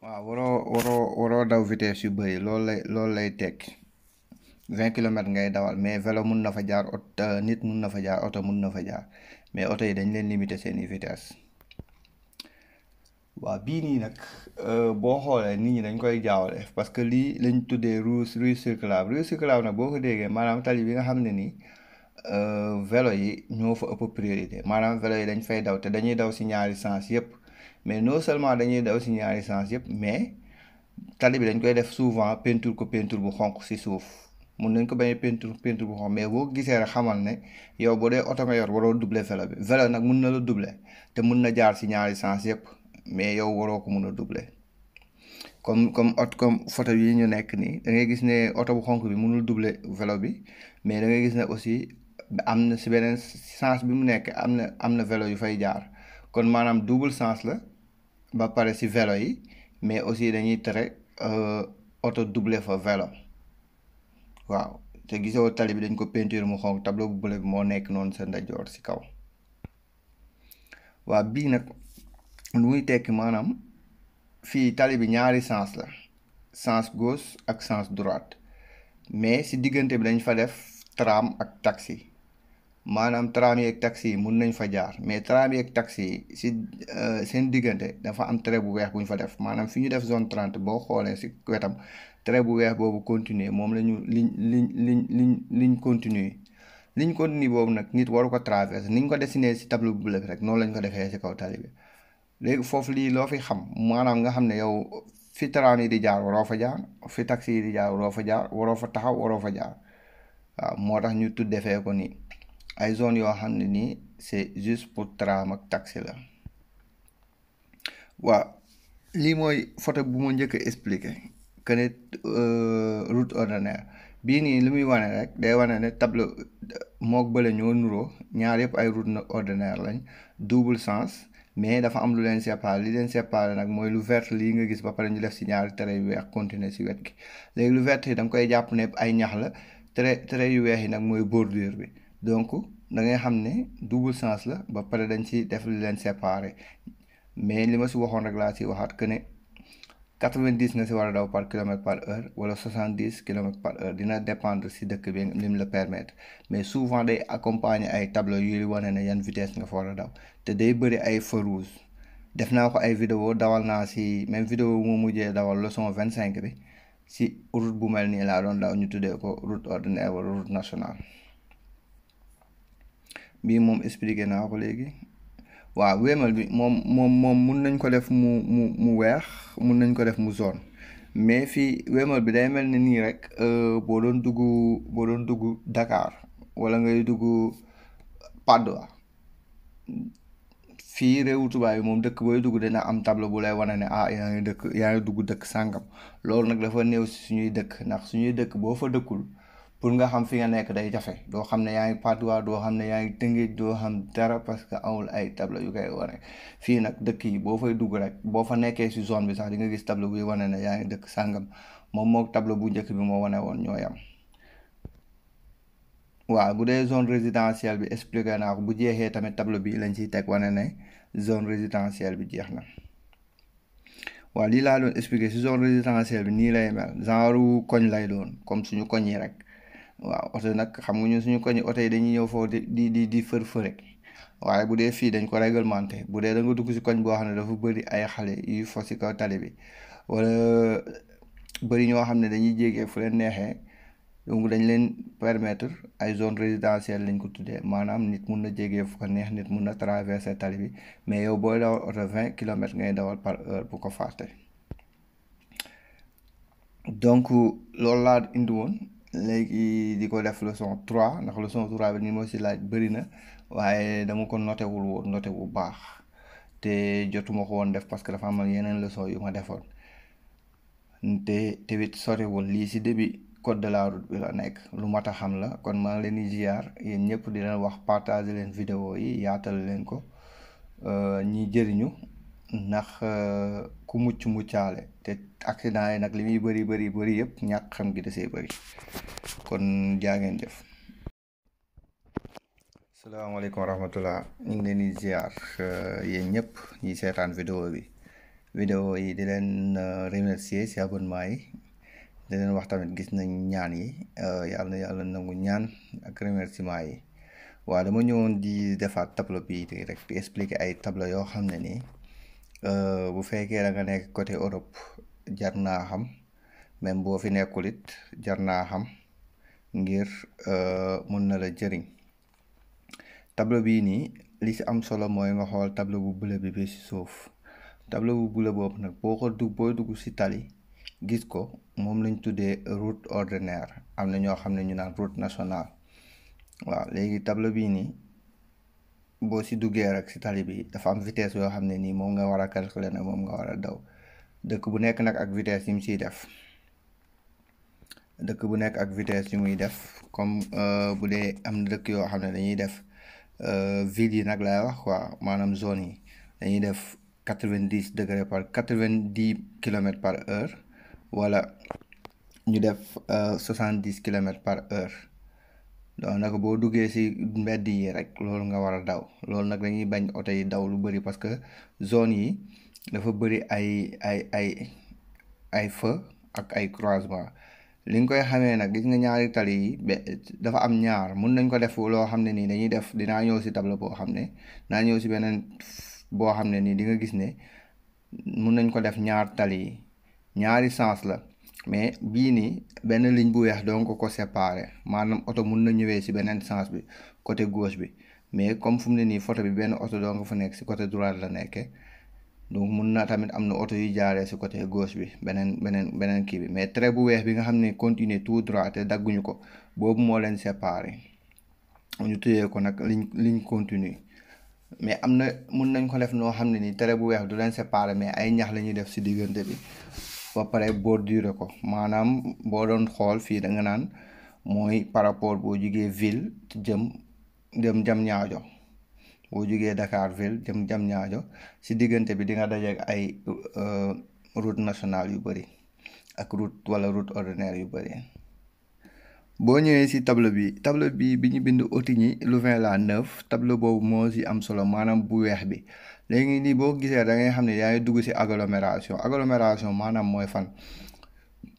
waaw waroo daw vitesse yu bëri loolu lay tekki 20 kilomètres ngay dawal mais vélo mun na fa jaar nit mun na fa jaar oto mun na fa jaar mais oto yi dañ leen limiter seeni vitesse. waaw bii nii nag boo xoolee nit ñi dañ koy jaawale parce que lii lañ tuddee rue circulable nag boo ko déggee maanaam tali bi nga xam ne nii vélo yi ñoo fa ëpp priorité maanaam vélo yi dañ fay daw te dañuy daw si ñaari sens yëpp. mais non seulement dañuy daw si ñaari sens yëpp mais tali bi dañ koy def souvent peinture bu xonq si suuf mun nañ ko bañ a peinture bu xonq mais boo gisee rek xamal ne yow boo dee oto nga yor waroo doubler vélo bi vélo nag mun na la doubler te mun na jaar si ñaari sens yëpp mais yow waroo ko mun a doubler comme photo yi ñu nekk nii da ngay gis ne oto bu xonq bi mënul doubler vélo bi mais da ngay gis ne aussi am na si beneen sens bi mu nekk am na vélo yu fay jaar kon maanaam double sens la. ba pare ci vélo yi mais aussi dañuy tere oto doublé fa vélo waaw te gisoo tali bi dañ ko peinture mu xonq tableau bu bleu bi moo nekk noonu sa ndajoor ci kaw. waaw bii nag lu muy tekki maanaam fii tali bi ñaari sens la sens gauche ak sens droite mais ci diggante bi dañ fa def tram ak taxi. maanaam tram yi ak taxi yi mun nañ fa jaar mais tram yi ak taxi yi si seen diggante dafa am trait bu weex bu ñu fa def maanaam fi ñu def zone 30 boo xoolee si wetam trait bu weex boobu continuer moom la ñu ligne continue boobu nag nit waru ko traverser ni ñu ko dessiné si tableau bu bleu bi rek noonu lañ ko defee si kaw tali bi léegi foofu lii loo fi xam maanaam nga xam ne yow fi tram yi di jaar waroo fa jaar fi taxi yi di jaar waroo fa jaar waroo fa taxaw waroo fa jaar waaw moo tax ñu tuddee fee ko nii. ay zone yoo xam ne nii c'est juste pour tram ak taxi la waaw lii mooy photo bu ma njëkk a expliqué que ne route ordinaire bii nii li muy wane rek day wane ne tableau mook bële ñoo nuroo ñaar yëpp ay route ordinaire lañ double sens mais dafa am lu leen séparé li leen séparé nag mooy lu vert lii nga gis ba pare ñu def si ñaari trait yu weex continuer si wet gi léegi lu vert yi da nga koy jàpp ne ay ñax la trait yu weex yi nag mooy bordure bi donc da ngay xam ne double sens la ba pare dañ ci def li leen séparé mais li ma si waxoon rek laa si waxaat que ne 90 nga si war a daw par kilomètre par heure wala 70 kilomètres par heure dina dépendre si dëkk bi lim la permettre mais souvent day accompagner ay tableau yuy wane ne yan vitesse nga fa war a daw te day bëri ay feu rouge def naa ko ay vidéo dawal naa si même vidéo bu mu mujjee dawal leçon 25 bi si route bu mel nii laa doon daw ñu tuddee ko route ordinaire wala route nationale. bii moom expliqué naa ko léegi waaw wéemal bi moom mun nañ ko def mu weex mun nañ ko def mu zone mais fii wéemal bi day mel ni nii rek boo doon dugg Dakar wala ngay dugg Patte d'Oie fii réewu tubaab yi moom dëkk booy dugg dina am tableau bu lay wane ne yaa ngi dugg dëkk sàngam loolu nag dafa néew si suñuy dëkk ndax suñuy dëkk boo fa dëkkul pour nga xam fi nga nekk day jafe doo xam ne yaa ngi Patte d'Oie doo xam ne yaa ngi Tëngéej doo xam dara parce que amul ay tableau yu koy wane fii nag dëkk yi boo fay dugg rek boo fa nekkee si zone bi sax di nga gis tableau buy wane ne yaa ngi dëkk sàngam moom moo tableau bu njëkk bi moo wane woon ñoo yam waaw bu dee zone résidentielle bi expliqué naa ko bu jeexee tamit tableau bi lañ ciy teg wane ne zone résidentielle bi jeex na waaw lii laa doon expliqué si zone résidentielle bi nii lay mel genre koñ lay doon comme suñu koñ yi rek waaw oto nag xam nga ñun suñu koñ oto yi dañuy ñëw foofu di fër rek waaye bu dee fii dañ ko réglementé bu dee da nga dugg si koñ boo xam ne dafa bëri ay xale yu fo si kaw tali bi wala bëri ñoo xam ne dañuy jégee fu leen neexee donc dañ leen permettre ay zone résidentielle lañ ko tuddee maanaam nit mun na jégee fu ko neex nit mun na traverser tali bi mais yow booy dawal oto 20 kilomètres ngay dawal par heure bu ko fàtte donc loolu laa indi woon léegi di ko def leçon 3 ndax leçon 3 bi ni moo si laaj bëri na waaye dama ko noté bu baax te jotuma ko woon def parce que dafa amal yeneen leçon yu ma defoon te tamit soriwul lii si début code de la route bi la nekk lu mat a xam la kon maa ngi leen di ziar yéen ñëpp di leen wax partager leen vidéo yi yaatal leen ko ñi jëriñu ndax ku muccaale te accident yi nag li muy bëri yëpp ñàkk xam gi desee bëri kon jaa ngeen jëf. salaamaaleykum wa rahmatullah ñu ngi leen di ziar yéen ñëpp ñi seetaan vidéo bi vidéo yi di leen remercier si abonnement yi di leen wax tamit gis nañ ñaan yi yàlla nangu ñaan ak remerciement yi. waaw dama ñëwoon di defaat tableau bi rek di expliquer ay tableau yoo xam ne nii bu fekkee da nga nekk côté Europe jar naa xam même boo fi nekkul it jar naa xam ngir mun na la jëriñ. tableau bii nii li si am solo mooy nga xool tableau bu bula bi si suuf. tableau bu bula boobu nag booy dugg si tali gis ko moom lañ tuddee route ordinaire, am na ñoo xam ne ñu naan route nationale. waaw léegi tableau bii nii boo si duggee rek si tali bi dafa am vitesse yoo xam ne nii moom nga war a calculer ne moom nga war a daw. dëkk bu nekk nag ak vitesse yi mu siy def muy def comme bu dee am na dëkk yoo xam ne dañuy def ville yi nag lay wax quoi, maanaam zone yi dañuy def 90 kilomètres par heure wala ñu def 70 kilomètres par heure. donc nag boo duggee si mbedd yi rek loolu nga war a daw. loolu nag dañuy bañ oto yi daw lu bëri parce que zone yi dafa bëri ay feu ak ay croisement. li nga koy xamee nag gis nga ñaari tali yi dafa am ñaar, mun nañ ko def loo xam ne nii dañuy def, dinaa ñëw si tableau boo xam ne naa ñëw si beneen boo xam ne nii di nga gis ne mun nañ ko def ñaar tali yi ñaari sens la, mais bii nii benn ligne bu weex donc ko séparé, maanaam oto mun na ñëwee si beneen sens bi côté gauche bi, mais comme fu mu ne nii photo bi benn oto donc fa nekk si côté droite la nekkee, donc mun na tamit am na oto yu jaaree si côté gauche bi beneen kii bi, mais trait bu weex bi nga xam ne continuer tout droit te dagguñu ko, boobu moo leen séparé ñu tuyee ko nag ligne continue. mais am na mun nañ ko def noo xam ne nii trait bu weex du leen séparé, mais ay ñax la ñuy def si diggante bi ba pare bordure ko, maanaam boo doon xool fii da nga naan mooy par rapport boo jugee ville dem jam ñaajo, boo jugee Dakar ville jam ñaajo si diggante bi di nga dajeek ay route nationale yu bëri ak route ordinaire yu bëri. boo ñëwee si tableau bi ñu bind Ottigny Louvain-la-Neuve, tableau boobu moo si am solo, maanaam bu weex bi. léegi nii boo gisee da ngay xam ne yaa ngi dugg si agglomération maanaam mooy fan,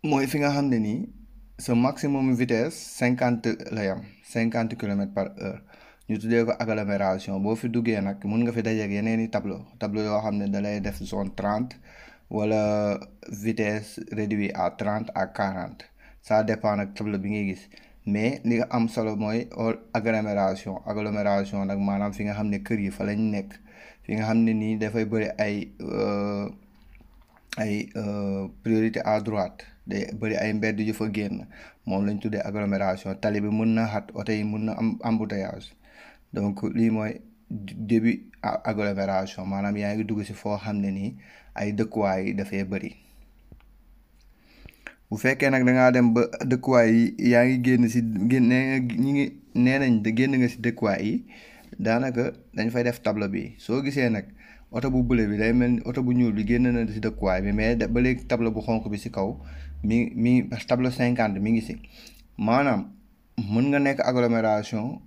mooy fi nga xam ne nii sa maximum vitesse 50 la yam 50 kilomètres par heure, ñu tuddee ko agglomération. boo fi duggee nag mun nga fi dajeek yeneen i tableau yoo xam ne da lay def zone 30 wala vitesse réduit à 30 à 40, ça dépend nag tableau bi ngay gis. mais li nga am solo mooy agglomération nag maanaam fi nga xam ne kër yi fa lañ nekk, fi nga xam ne nii dafay bëri ay priorité à droite, day bëri ay mbedd yu fa génn, moom lañ tuddee agglomération. tali bi mun na xat, oto yi mun na am embouteillage, donc lii mooy début agglomération, maanaam yaa ngi dugg si foo xam ne nii ay dëkkuwaay yi dafay bëri. bu fekkee nag dangaa dem ba dëkkuwaay yi yaa ngi génn nga si dëkkuwaay yi, daanaka dañ fay def tableau bi. soo gisee nag oto bu bleu bi day mel ni oto bu ñuul bi génn na si dëkkuwaay bi, mais ba léegi tableau bu xonk bi si kaw mi tableau 50 mi ngi si. maanaam mun nga nekk agglomération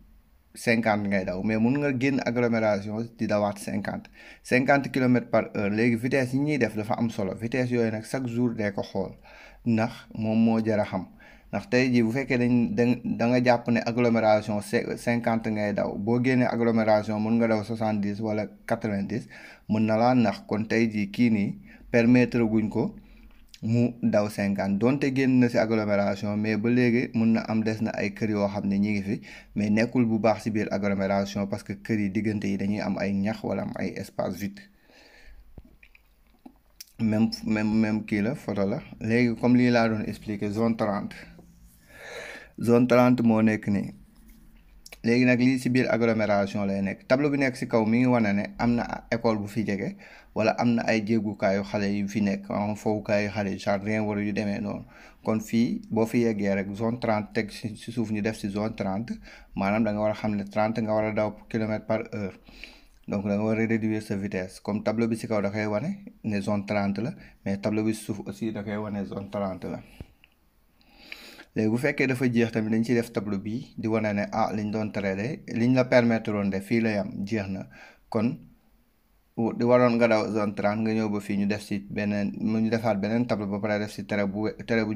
50 ngay daw, mais mun nga génn agglomération di dawaat 50 kilomètres par heure. léegi vitesse yi ñuy def dafa am solo, vitesse yooyu nag chaque jour dee ko xool, ndax moom moo jar a xam. ndax tey jii bu fekkee da nga jàpp ne agglomération 50 ngay daw, boo génnee agglomération mun nga daw 70 wala 90, mun na laa nax. kon tey jii kii nii permettre guñ ko mu daw 50 donte génn na si agglomération, mais ba léegi mun na am des na ay kër yoo xam ne ñi ngi fi, mais nekkul bu baax si biir agglomération parce que kër yi diggante yi dañuy am ay ñax wala am ay espace vide. même kii la photo la. léegi comme lii laa doon expliquer zone 30 moo nekk nii. léegi nag lii si biir agglomération lay nekk. tableau bi nekk si kaw mi ngi wane ne am na école bu fi jege wala am na ay jéegukaayu xale yu fi nekk, fowukaayu xale jardin wala yu demee noonu. kon fii boo fi yeggee rek zone 30 teg si suuf ñu def si zone 30, maanaam da nga war a xam ne 30 nga war a daw kilomètre par heure. donc da nga war a réduire sa vitesse. comme tableau bi si kaw da koy wane ne zone 30 la, mais tableau bi si suuf aussi da koy wane zone 30 la. léegi bu fekkee dafa jeex tamit dañ ciy def tableau bii di wane ne liñ doon traité liñ la permettre woon de fii la yam jeex na. kon di waroon nga daw zone 30 nga ñëw ba fii ñu def si beneen ñu defaat beneen tableau ba pare def si tere bu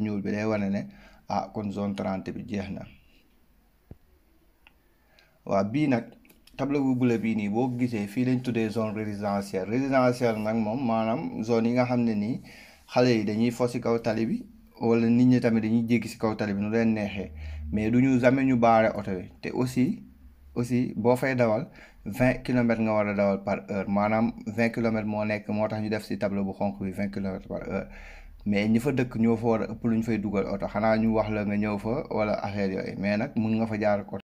ñuul bi day wane ne ah kon zone 30 bi jeex na. waaw bii nag tableau bu bula bii nii boo ko gisee fii lañ tuddee zone résidentielle nag moom maanaam zone yi nga xam ne nii xale yi dañuy fo si kaw tali bi wala nit ñi tamit dañuy jéggi si kaw tali bi nu leen neexee mais du ñu jamais ñu baare oto bi te aussi boo fay dawal 20 kilomètres nga war a dawal par heure maanaam 20 kilomètres moo nekk moo tax ñu def si tableau bu xonk bi 20 kilomètres par heure mais ñi fa dëkk ñoo fa war a ëpp lu ñu fay dugal oto xanaa ñu wax la nga ñëw fa wala affaire yooyu mais nag mun nga fa jaar ak oto